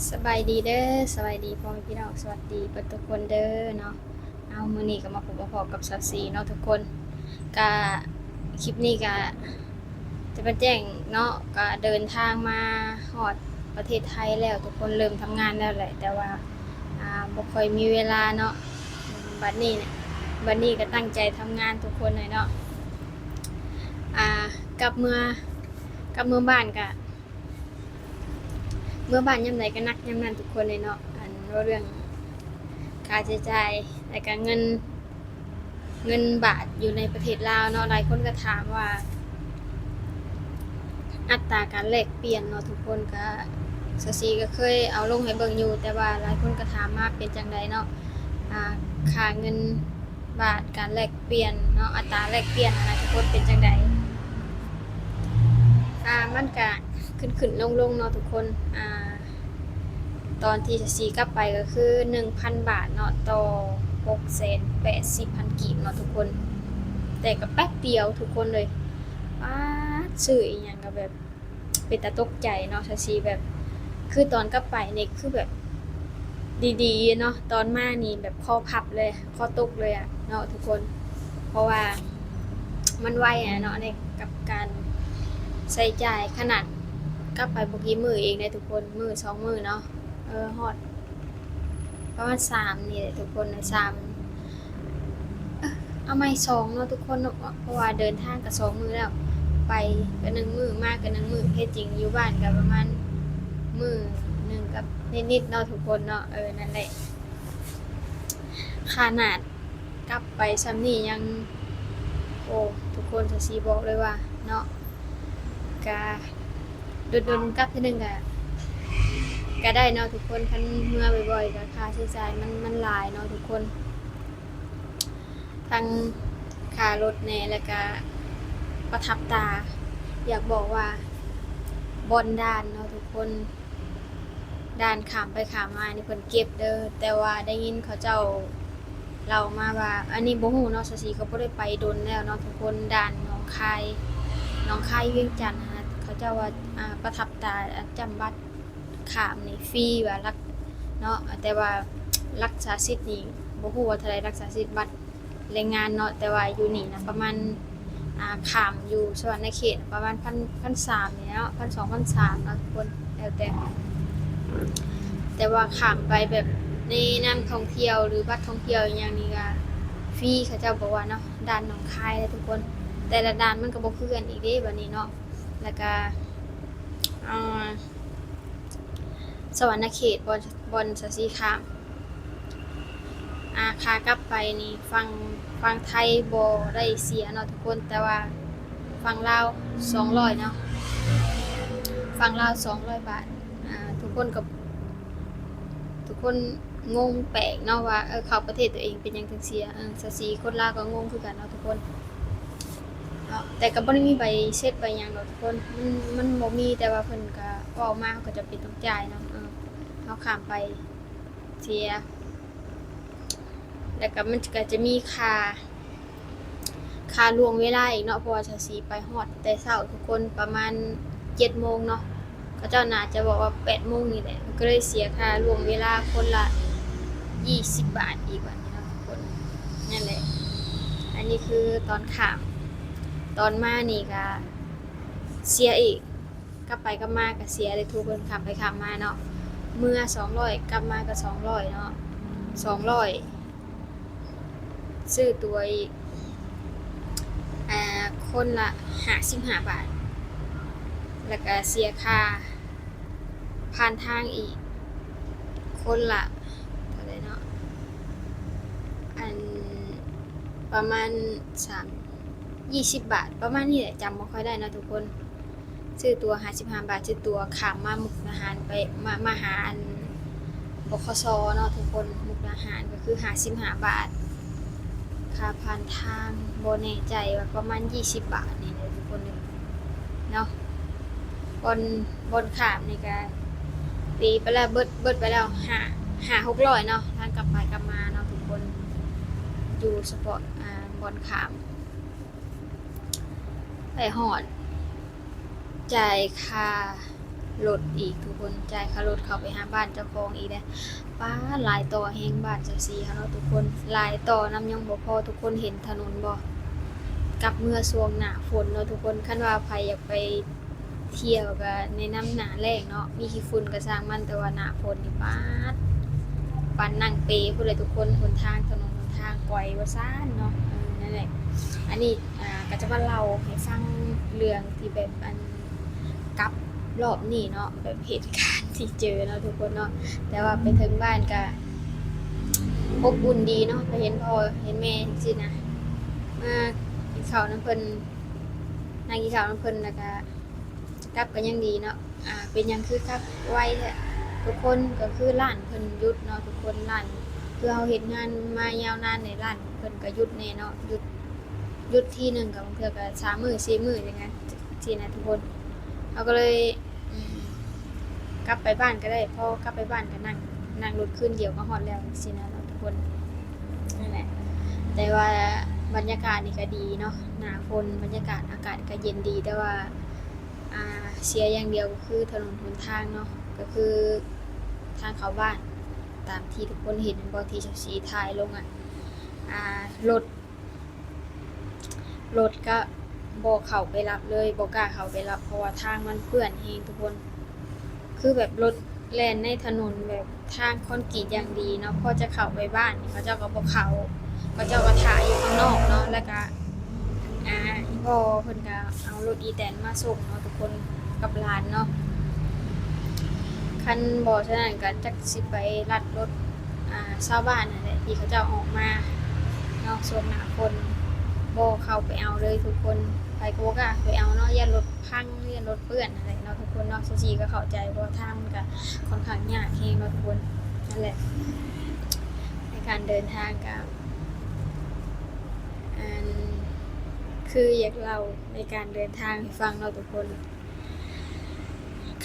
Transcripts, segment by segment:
ສະບາຍດີເດີ ສະບາຍດີພໍ່ແມ່ພີ່ນ້ອງ ສະຫວັດດີເບິດທຸກຄົນເດີເນາະ. ເອົາ ມື້ນີ້ກໍມາພົບມາພໍ້ກັບສາວສີເນາະທຸກຄົນ. ກະ ຄລິບນີ້ກະຈະມາແຈ້ງເນາະ ກະເດີນທາງມາຮອດປະເທດໄທແລ້ວ ທຸກຄົນເລີ່ມທຳງານແລ້ວແຫຼະ ແຕ່ວ່າ ອ່າ ບໍ່ຄ່ອຍມີເວລາເນາະ. ບັດນີ້ ບັດນີ້ກໍຕັ້ງໃຈທຳງານທຸກຄົນເລີຍເນາະ. ອ່າ ກັບເມືອ ກັບເມືອບ້ານກະ ເມືອບ້ານຍາມໃດກໍໜັກຍາມນັ້ນທຸກຄົນເລີຍເນາະ. ອັນ ເວົ້າເລື່ອງຄ່າໃຊ້ຈ່າຍ ແລ້ວກະເງິນ ເງິນບາດຢູ່ໃນປະເທດລາວເນາະ ຫຼາຍຄົນກໍຖາມວ່າ ອັດຕາການແລກປ່ຽນເນາະທຸກຄົນ ກະ ສາວສີກໍເຄີຍເອົາລົງໃຫ້ເບິ່ງຢູ່ ແຕ່ວ່າຫຼາຍຄົນກໍຖາມມາເປັນຈັ່ງໃດເນາະ ອ່າ ຄ່າເງິນບາດ ການແລກປ່ຽນເນາະ ອັດຕາແລກປ່ຽນຫັ້ນນະທຸກຄົນ ເປັນຈັ່ງໃດ. ອ່າ ມັນກະຂຶ້ນໆລົງໆເນາະທຸກຄົນ. ອ່າ ຕອນທີ່ສາວສີກັບໄປກໍຄືໜຶ່ງພັນບາດເນາະ ຕໍ່ຫົກແສນແປດສິບພັນກີບເນາະທຸກຄົນ ແຕ່ກໍແປັບດຽວທຸກຄົນເລີຍ. ປາດ ຊື້ອີ່ຫຍັງກໍແບບເປັນຕາຕົກໃຈເນາະ ສາວສີແບບ ຄືຕອນກັບໄປນີ້ຄືແບບດີໆເນາະ ຕອນມານີ້ແບບຄໍພັບເລີຍ ຄໍຕົກເລີຍອະເນາະທຸກຄົນ ເພາະວ່າມັນໄວອະເນາະ ໃນ ກັບການໃຊ້ຈ່າຍ ຂະໜາດກັບໄປບໍ່ກີ່ມື້ເອງເດ້ທຸກຄົນ ມື້ສອງມື້ເນາະ ເອີ ຮອດປະມານສາມນີ້ແຫຼະທຸກຄົນ ສາມ ເອີ ເອົາໃໝ່ ສອງເນາະທຸກຄົນເນາະ ເພາະວ່າເດີນທາງກໍສອງມື້ແລ້ວ ໄປກໍໜຶ່ງມື້ ມາກໍໜຶ່ງມື້ ແທ້ຈິງຢູ່ບ້ານກໍປະມານມື້ໜຶ່ງກັບນິດໆເນາະທຸກຄົນເນາະ. ເອີ ນັ້ນແຫຼະ ຂະໜາດ ກັບໄປຊ່ຳນີ້ຍັງ ໂອ້ ທຸກຄົນ ສາວສີບອກເລີຍວ່າເນາະ ກະດົນໆກັບເທື່ອໜຶ່ງກະ ກະໄດ້ເນາະທຸກຄົນ ຄັນເມືອບ່ອຍໆກະຄ່າໃຊ້ຈ່າຍມັນ ມັນຫຼາຍເນາະທຸກຄົນ ທັງຄ່າລົດແດ່ ແລ້ວກະປະທັບຕາ ຢາກບອກວ່າບ່ອນດ່ານເນາະທຸກຄົນ ດ່ານຂ້າມໄປຂ້າມມານີ້ເພິ່ນເກັບເດີ ແຕ່ວ່າໄດ້ຍິນເຂົາເຈົ້າເລົ່າມາວ່າ ອັນນີ້ບໍ່ຮູ້ເນາະ ສາວສີກໍບໍ່ໄດ້ໄປດົນແລ້ວເນາະທຸກຄົນ ດ່ານໜອງຄາຍ ໜອງຄາຍວຽງຈັນຫັ້ນນະ ເຂົາເຈົ້າວ່າ ອ່າ ປະທັບຕາ ອ່າ ຈ້ຳບັດຂ້າມນີ້ຟຣີວ່າ ຫຼັກ ເນາະ ແຕ່ວ່າລັກສາສິດນີ້ບໍ່ຮູ້ວ່າເທົ່າໃດ ລັກສາສິດບັດ ແຮງງານເນາະ ແຕ່ວ່າຢູ່ນີ້ນະປະມານ ອ່າ ຂ້າມຢູ່ສະຫວັນນະເຂດປະມານພັນ ພັນສາມນີ້ແຫຼະເນາະ ພັນສອງ ພັນສາມເນາະທຸກຄົນ ແລ້ວແຕ່ ແຕ່ວ່າຂ້າມໄປແບບໃນນາມທ່ອງທ່ຽວ ຫຼື ບັດທ່ອງທ່ຽວອີ່ຫຍັງນີ້ກະຟຣີ ເຂົາເຈົ້າບອກວ່າເນາະ ດ່ານໜອງຄາຍເດ້ທຸກຄົນ ແຕ່ລະດ່ານມັນກໍບໍ່ຄືກັນອີກເດ້ບັດນີ້ເນາະ ແລ້ວກະ ອ່າ ສະຫວັນນະເຂດ ບ່ອນ ບ່ອນສາວສີຂ້າມ ອ່າ ຂາກັບໄປນີ້ ຝັ່ງ ຝັ່ງໄທບໍ່ໄດ້ເສຍເນາະທຸກຄົນ ແຕ່ວ່າຝັ່ງລາວສອງຮ້ອຍເນາະ ຝັ່ງລາວສອງຮ້ອຍບາດ ອ່າ ທຸກຄົນກໍ ທຸກຄົນງົງແປກເນາະວ່າ ເອີ ເຂົ້າປະເທດຕົວເອງເປັນຫຍັງເຖິງເສຍ ເອີ ສາວສີຄົນລາວກໍງົງຄືກັນເນາະທຸກຄົນ ເນາະ ແຕ່ກໍບໍ່ໄດ້ມີໃບເຊັດໃບຫຍັງດອກທຸກຄົນ ມັນ ມັນບໍ່ມີ ແຕ່ວ່າເພິ່ນກໍເວົ້າມາ ເຮົາກໍຈຳເປັນຕ້ອງຈ່າຍເນາະ ເອີ ເຮົາຂ້າມໄປເສຍ ແລ້ວກໍມັນກໍຈະມີຄ່າ ຄ່າລ່ວງເວລາອີກເນາະ ເພາະວ່າສາວສີໄປຮອດແຕ່ເຊົ້າທຸກຄົນ ປະມານເຈັດໂມງເນາະ ເຂົາເຈົ້າໜ້າຈະບອກວ່າແປດໂມງນີ້ແຫຼະ ກໍເລີຍເສຍຄ່າລ່ວງເວລາຄົນລະຊາວບາດອີກບັດນີ້ເນາະທຸກຄົນ ນັ້ນແຫຼະ ອັນນີ້ຄືຕອນຂ້າມ ຕອນມານີ້ກະເສຍອີກ ກັບໄປກັບມາກະເສຍເດ້ທຸກຄົນ ຂ້າມໄປຂ້າມມາເນາະ ເມືອສອງຮ້ອຍ ກັບມາກະສອງຮ້ອຍເນາະ ສອງຮ້ອຍ ຊື້ຕົ໋ວອີກ ອ່າ ຄົນລະຫ້າສິບຫ້າບາດ ແລ້ວກະເສຍຄ່າຜ່ານທາງອີກ ຄົນລະເທົ່າໃດເນາະ ອັນ ປະມານສາມ ຊາວບາດ ປະມານນີ້ແຫຼະ ຈຳບໍ່ຄ່ອຍໄດ້ເນາະທຸກຄົນ ຊື້ຕົ໋ວຫ້າສິບຫ້າບາດ ຊື້ຕົ໋ວຂ້າມມາມຸກດາຫານໄປ ມາ ມາຫາອັນ ບຂສ ເນາະທຸກຄົນ ມຸກດາຫານກໍຄືຫ້າສິບຫ້າບາດ ຄ່າຜ່ານທາງ ບໍ່ແນ່ໃຈວ່າປະມານຊາວບາດນີ້ແຫຼະທຸກຄົນເນາະ ບ່ອນ ບ່ອນຂ້າມນີ້ກໍຕີໄປແລ້ວ ເບິດ ເບິດໄປແລ້ວຫ້າ ຫ້າຫົກຮ້ອຍເນາະ ທັງກັບໄປກັບມາເນາະທຸກຄົນ ຢູ່ສະເພາະ ອ່າ ບ່ອນຂ້າມ ໄປຮອດ ຈ່າຍຄ່າ ລົດອີກທຸກຄົນ, ຈ່າຍຄ່າລົດເຂົ້າໄປຫາບ້ານເຈົ້າຂອງອີກເດ້. ປາດ ຫຼາຍຕໍ່ແຮງບ້ານຊາວສີເຮົາເນາະທຸກຄົນ, ຫຼາຍຕໍ່ນຳຍັງບໍ່ພໍ. ທຸກຄົນເຫັນຖະໜົນບໍ່? ກັບເມື່ອຊ່ວງໜ້າຝົນເນາະທຸກຄົນ, ຄັນວ່າໃຜຢາກໄປທ່ຽວກໍແນະນຳໜ້າແລ້ງເນາະ, ມີຂີ້ຝຸ່ນກໍຊ່າງມັນ, ແຕ່ວ່າໜ້າຝົນນີ້ ປາດ ປານນັ່ງເປພຸ້ນແຫຼະທຸກຄົນ, ຫົນທາງ ຖະໜົນຫົນທາງກ່ອຍວ່າຊັ້ນເນາະ. ເອີ ນັ້ນແຫຼະ, ອັນນີ້ ອ່າ ກໍຈະມາເລົ່າໃຫ້ຟັງເລື່ອງທີ່ແບບ ອັນ ກັບຮອບນີ້ເນາະ, ແບບເຫດການທີ່ເຈີເນາະທຸກຄົນເນາະ. ແຕ່ວ່າໄປເຖິງບ້ານກະອົບອຸ່ນດີເນາະ, ໄປເຫັນພໍ່ເຫັນແມ່ຈັ່ງຊີ້ນະ, ມາກິນເຂົ້ານຳເພິ່ນ, ນັ່ງກິນເຂົ້ານຳເພິ່ນ ແລ້ວກະກັບກໍຍັງດີເນາະ. ອ່າ ເປັນຫຍັງຄືກັບໄວແທ້? ທຸກຄົນ ກໍຄືຮ້ານເພິ່ນຢຸດເນາະທຸກຄົນ, ຮ້ານ ຄືເຮົາເຮັດງານມາຍາວນານໃນຮ້ານເພິ່ນກໍຢຸດແດ່ເນາະ, ຢຸດ ຢຸດທີໜຶ່ງກໍບາງເທື່ອກໍສາມມື້ສີ່ມື້ຈັ່ງຊີ້ນະທຸກຄົນ. ເຮົາກໍເລີຍ ອືມ ກັບໄປບ້ານກໍໄດ້, ພໍກັບໄປບ້ານກໍນັ່ງ ນັ່ງລົດຄືນດຽວກໍຮອດແລ້ວຈັ່ງຊີ້ນະເນາະທຸກຄົນ. ນັ້ນແຫຼະ, ແຕ່ວ່າບັນຍາກາດນີ້ກໍດີເນາະ, ໜ້າຝົນບັນຍາກາດອາກາດກໍເຢັນດີ, ແຕ່ວ່າ ອ່າ ເສຍຢ່າງດຽວກໍຄືຖະໜົນຫົນທາງເນາະ, ກໍຄືທາງເຂົ້າບ້ານ ຕາມທີ່ທຸກຄົນເຫັນແມ່ນບໍ່ ທີ່ຊາວສີຖ່າຍລົງອະ, ອ່າ ລົດ ລົດກະບໍ່ເຂົ້າໄປລັບເລີຍ, ບໍ່ກ້າເຂົ້າໄປລັບ ເພາະວ່າທາງມັນເປື້ອນແຮງທຸກຄົນ. ຄືແບບລົດແລ່ນໃນຖະໜົນແບບທາງຄອນກຣີດຢ່າງດີເນາະ, ພໍຈະເຂົ້າໄປບ້ານເຂົາເຈົ້າກໍບໍ່ເຂົ້າ, ເຂົາເຈົ້າກໍຖ້າຢູ່ຂ້າງນອກເນາະ. ແລ້ວກະ ອ່າ ອີ່ພໍ່ເພິ່ນກະເອົາລົດອີແຕນມາສົ່ງເນາະທຸກຄົນ ກັບຫຼານເນາະ. ຄັນບໍ່ສະນັ້ນກະຈັກຊິໄປລັດລົດ ອ່າ ຊາວບ້ານຫັ້ນແຫຼະ ທີ່ເຂົາເຈົ້າອອກມາເນາະ ຊ່ວງໜ້າຝົນ ບໍ່ເຂົ້າໄປເອົາເລີຍທຸກຄົນ. ໃຜກໍບໍ່ກ້າໄປເອົາເນາະ, ຢ້ານລົດພັງ ຢ້ານລົດເປື້ອນຫັ້ນແຫຼະເນາະທຸກຄົນເນາະ. ຊາວສີກໍເຂົ້າໃຈ ເພາະວ່າທາງມັນກະຂ້ອນຂ້າງຍາກແຮງເນາະທຸກຄົນ. ນັ້ນແຫຼະ ໃນການເດີນທາງກະ ອັນ ຄືຢາກເລົ່າໃນການເດີນທາງໃຫ້ຟັງເນາະທຸກຄົນ.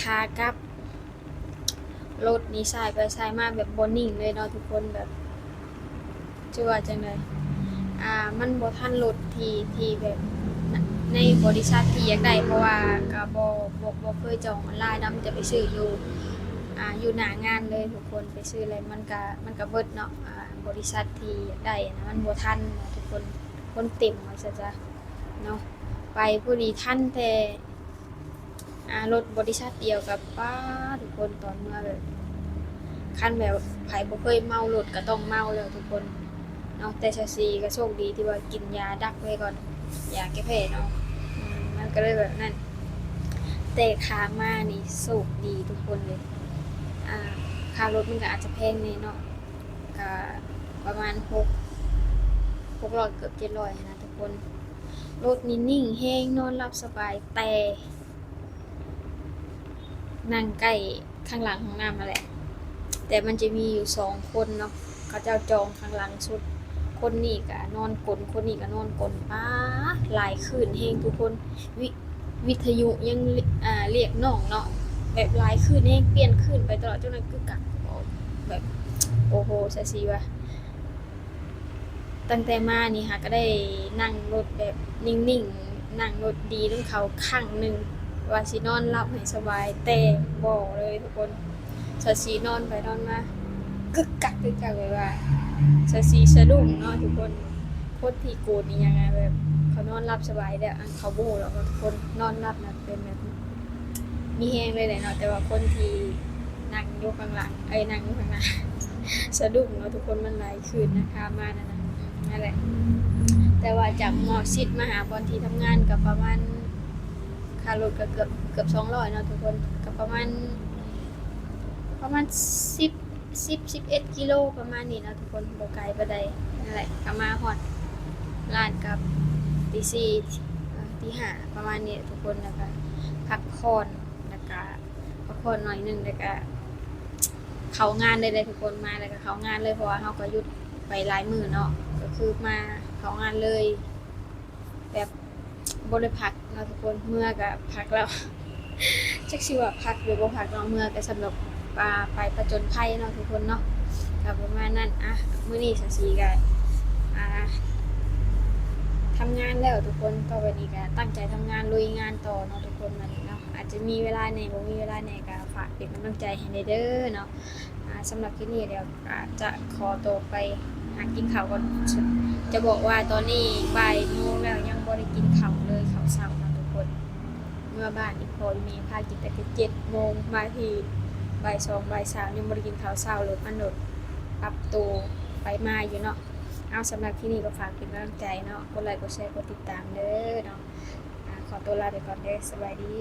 ຂາກັບລົດນີ້ສາຍໄປສາຍມາແບບບໍ່ນິ່ງເລີຍເນາະທຸກຄົນ, ແບບ ຈະວ່າຈັ່ງໃດ ອ່າ ມັນບໍ່ທັນລົດທີ່ ທີ່ແບບ ໃນບໍລິສັດທີ່ຢາກໄດ້, ເພາະວ່າກໍບໍ່ ບໍ່ ບໍ່ເຄີຍຈອງອອນລາຍນຳ, ຈະໄປຊື້ຢູ່ ອ່າ ຢູ່ໜ້າງານເລີຍທຸກຄົນ. ໄປຊື້ແລ້ວມັນກະ ມັນກະເບິດເນາະ, ອ່າ ບໍລິສັດທີ່ຢາກໄດ້ນະ ມັນບໍ່ທັນເນາະທຸກຄົນ, ຄົນເຕັມວ່າຊັ້ນຊະເນາະ. ໄປພໍດີທັນແຕ່ ອ່າ ລົດບໍລິສັດດຽວກັບ ປ້າ ທຸກຄົນ, ຕອນເມືອແບບ ຄັນແບບໃຜບໍ່ເຄີຍເມົາລົດກໍຕ້ອງເມົາແລ້ວທຸກຄົນເນາະ. ແຕ່ຊາວສີກໍໂຊກດີທີ່ວ່າກິນຢາດັກໄວ້ກ່ອນ, ຢາແກ້ແພ້ເນາະ, ອືມ ມັນກໍເລີຍແບບນັ້ນ. ແຕ່ຂາມານີ້ໂຊກດີທຸກຄົນເລີຍ, ອ່າ ຄ່າລົດມັນກໍອາດຈະແພງແດ່ເນາະ, ກໍປະມານຫົກ ຫົກຮ້ອຍ ເກືອບເຈັດຮ້ອຍຫັ້ນນະທຸກຄົນ. ລົດນີ້ນິ່ງແຮງ ນອນຫຼັບສະບາຍ, ແຕ່ ນັ່ງໃກ້ຂ້າງຫຼັງຫ້ອງນ້ຳຫັ້ນແຫຼະ, ແຕ່ມັນຈະມີຢູ່ສອງຄົນເນາະ, ເຂົາເຈົ້າຈອງຂ້າງຫຼັງສຸດ. ຄົນນີ້ກະນອນກົນ ຄົນນີ້ກະນອນກົນ, ປ້າ ຫຼາຍຄື້ນແຮງທຸກຄົນ. ວິ ວິທະຍຸຍັງ ອ່າ ລຽກນ້ອງເນາະ, ແບບຫຼາຍຄື້ນແຮງ, ປ່ຽນຄື້ນໄປຕະຫຼອດ, ຈົນນັ້ນກຶກກັກ ແບບ ໂອ້ໂຫ ຊາວສີວ່າ ຕັ້ງແຕ່ມານີ້ຫາກະໄດ້ນັ່ງລົດແບບນິ່ງໆ, ນັ່ງລົດດີນຳເຂົາຄັ້ງໜຶ່ງ ວ່າຊິນອນຫຼັບໃຫ້ສະບາຍ, ແຕ່ບໍ່ເລີຍທຸກຄົນ. ຊາວສີນອນໄປນອນມາ ກຶກກັກ ກຶກກັກ ແບບວ່າຊາວສີສະດຸ້ງເນາະທຸກຄົນ. ຄົນທີ່ໂກນອີ່ຫຍັງອະ ແບບເຂົານອນຫຼັບສະບາຍແລ້ວ ອັນເຂົາບໍ່ຮູ້ດອກເນາະທຸກຄົນ, ນອນຫຼັບນະເປັນແບບ ມີແຮງເລີຍແຫຼະເນາະ, ແຕ່ວ່າຄົນທີ່ນັ່ງຢູ່ຂ້າງຫຼັງ ເອີຍ ນັ່ງຢູ່ຂ້າງໜ້າ ສະດຸ້ງເນາະທຸກຄົນ, ມັນຫຼາຍຄື້ນນະ ຂາມານັ້ນນະ. ນັ້ນແຫຼະ ແຕ່ວ່າຈາກໝໍຊິດມາຫາບ່ອນທີ່ທຳງານກໍປະມານ ຄ່າລົດກໍເກືອບ ເກືອບສອງຮ້ອຍເນາະທຸກຄົນ, ກໍປະມານ ປະມານສິບ ສິບ ສິບເອັດກິໂລປະມານນີ້ເນາະທຸກຄົນ, ບໍ່ໄກປານໃດ. ນັ້ນແຫຼະ ກໍມາຮອດຮ້ານກັບຕີສີ່ ເອີ ຕີຫ້າປະມານນີ້ແຫຼະທຸກຄົນ, ແລ້ວກໍພັກຜ່ອນ ແລ້ວກໍພັກຜ່ອນໜ້ອຍໜຶ່ງ ແລ້ວກໍເຂົ້າງານເລີຍເດ້ທຸກຄົນ. ມາແລ້ວກໍເຂົ້າງານເລີຍ ເພາະວ່າເຮົາກໍຢຸດໄປຫຼາຍມື້ເນາະ, ກໍຄືມາເຂົ້າງານເລີຍ ແບບບໍ່ໄດ້ພັກເນາະທຸກຄົນ, ເມືອກະພັກແລ້ວ ຈັກຊິວ່າພັກຫຼືບໍ່ພັກເນາະ, ເມືອກະສຳລັບ ອ່າ ໄປຜະຈົນໄພເນາະທຸກຄົນເນາະ, ກະປະມານນັ້ນ. ອະ ມື້ນີ້ສາວສີກະ ອ່າ ທຳງານແລ້ວທຸກຄົນ, ຕໍ່ໄປນີ້ກະຕັ້ງໃຈທຳງານລຸຍງານຕໍ່ເນາະທຸກຄົນ. ມື້ນີ້ເນາະ ອ ອາດຈະມີເວລາແດ່ ບໍ່ມີເວລາແດ່ ກໍຝາກເປັນກຳລັງໃຈໃຫ້ແດ່ເດີເນາະ. ອາ ສຳລັບຄລິບນີ້ດຽວອາດຈະຂໍຕົວໄປຫາກິນເຂົ້າກ່ອນ. ຈະບອກວ່າຕອນນີ້ບ່າຍໂມງແລ້ວ ຍັງບໍ່ໄດ້ກິນເຂົ້າເລີຍ ເຂົ້າເຊົ້າເນາະທຸກຄົນ. ເມື່ອບ້ານອີ່ພໍ່ອີ່ແມ່ພາກິນຕັ້ງແຕ່ເຈັດໂມງ ມາທີ່ບ່າຍສອງ ບ່າຍສາມ ຍັງບໍ່ໄດ້ກິນເຂົ້າເຊົ້າ ລົດມັນໂດດປັບໂຕໄປມາຢູ່ເນາະ. ເອົາ ສຳລັບຄລິບນີ້ກໍຝາກເປັນກຳລັງໃຈເນາະ ກົດໄລ ກົດແຊ ກົດຕິດຕາມເດີເນາະ. ອາ ຂໍຕົວລາໄປກ່ອນເດີ ສະບາຍດີ.